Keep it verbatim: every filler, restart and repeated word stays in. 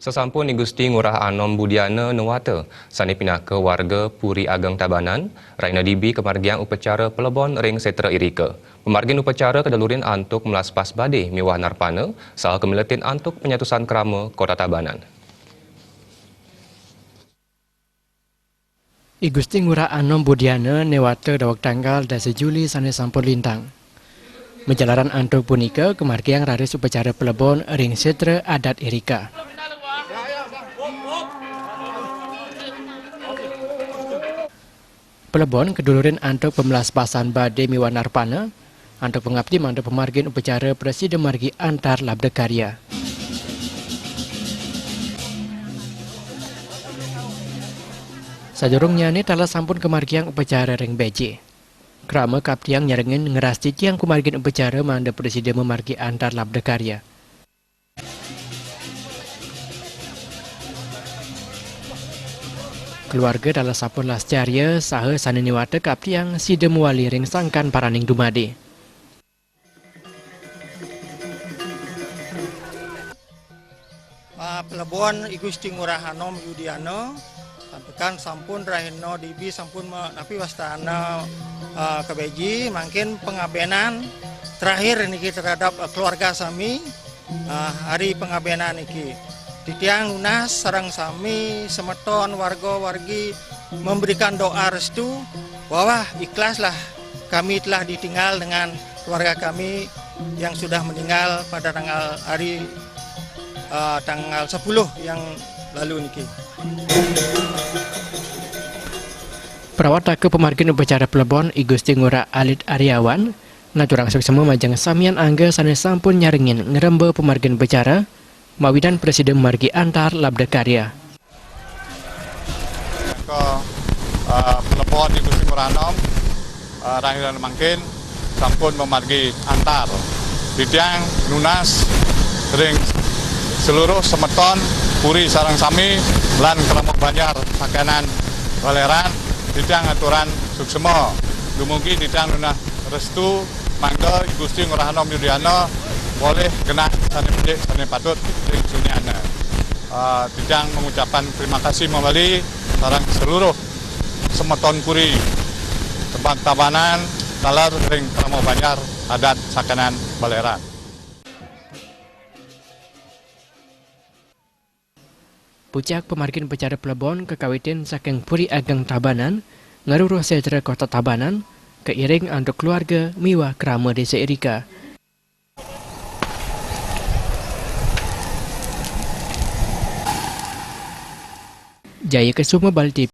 Sasampun I Gusti Ngurah Anom Budiana Newata, sane pinaka warga Puri Ageng Tabanan, rahina dibi kamargiang upacara plebon ring setra irika. Pamargin upacara kadulurin antuk melaspas bade miwah narpana, saha kamiletin antuk panyatusan krama Kota Tabanan. I Gusti Ngurah Anom Budiana Newata daweg tanggal dasa Juli sane sampun lintang. Majalaran antuk punika kamargiang raris upacara plebon ring setra adat irika. Plebon kadulurin antuk pamlaspasan bade miwah narpana, antuk pangapti mangda pamargin upacara prasida margi antar labda karya. Sadurungnyane taler sampun kamargiang upacara ring beje. Krama kaptiang nyarengin ngrastitiang pamargin upacara mangda prasida mamargi antar labda karya. Keluarga taler sampun lascarya saha sane niwata kaptiang sida mawali ring sangkan paraning dumadi. Ah, plebon I Gusti Ngurah Anom Yudiana, santukan sampun rahina dibi sampun ma-, napi wastana, ah, kabeji, mangkin pangabenan terakhir niki terhadap, ah, keluarga sami, ah, hari pangabenan niki. Titiang nunas sareng sami semeton warga wargi memberikan doa restu bahwa ikhlaslah kami telah ditinggal dengan keluarga kami yang sudah meninggal pada tanggal hari, eh, tanggal sepuluh yang lalu niki. Prawataka pamargin upacara plebon I Gusti Ngurah Alit Aryawan ngaturang suksma majeng samian angga sane sampun nyarengin ngremba pamargin upacara, mawinan prasida margi antar labda karya. Ka, eh, plebon I Gusti Ngurah Anom, eh, rahina mangkin sampun mamargi antar. Titiang nunas ring seluruh semeton puri sareng sami lan krama banjar sakenan Baleran, titiang aturang suksma. Dumugi titiang nunas restu mangda I Gusti Ngurah Anom Yudiana polih genah sane becik sane patut ring sunyana. Ah, titiang mengucapkan terima kasih mawali sareng seluruh semeton puri Tebak Tabanan taler ring krama banjar adat sakenan Baleran. Pucak pamargin upacara plebon kakawitin saking Puri Ageng Tabanan, ngaruruh setra Kota Tabanan, kairing antuk keluarga miwah krama desa irika. Jaya Kesuma, Bali T V.